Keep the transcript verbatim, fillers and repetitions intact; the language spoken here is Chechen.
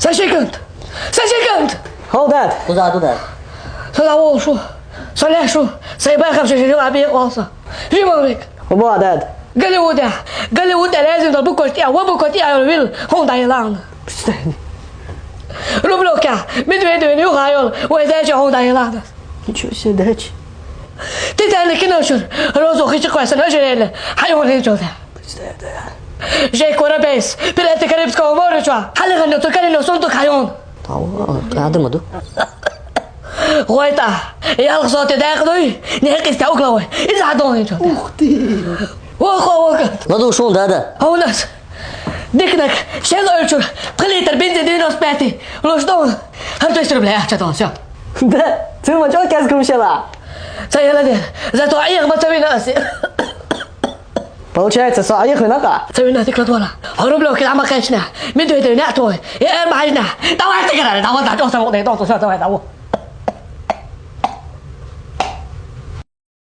Са ши кӀант! Са ши кӀант! Хьо, дад! Кхуза ду, дад. Со дӀаволла шу. Со леш шу. Сайн бахам ши ши жуга бе къолса. Жимал век. Хьо, дад. Голливудехь, Голливудехь лаьзна долу букваш тӀехь, ва буква тӀехь йолу вилла хьуна дӀайилла. Представь. Рублевка, Медведевна юха йолу вай зайча хьуна дӀайилла. Ничего себе, дача. Титаник кино чуьра, Роза хи чу кхоьссина ожерелье, хьан юха хӀинчул тӀе. Представь, да. Жек Воробейс, пираты Карибского моря чохь, хьалхана цу карино сундук хьан юна. Тау, адам ду. ГӀой тӀа, ялх соти дакъа дуй, некъ истя угла вай. Иза хьан долу хӀинчул тӀе. Ух ты! Вохо, вохо. Ладу шун, дада. А у нас? Дикнак, шел ойчур, пхи литр бензин девяносто пять, луш дон, хӀара двести рублей ахча дон, всё. Да, цуьнан чӀогӀа кӀезиг хӀума шела. Ца яла дер, зато Ӏеха ма ца вина ас. Получается, со Ӏеха вина-кх? Ца вина дика ладвала. Хьо Рублевка дӀа ма кхаьчна, Медведев неӀ твой, и эр ма хьаьжна. Давай тигара, давай, давай, давай, давай, давай, давай.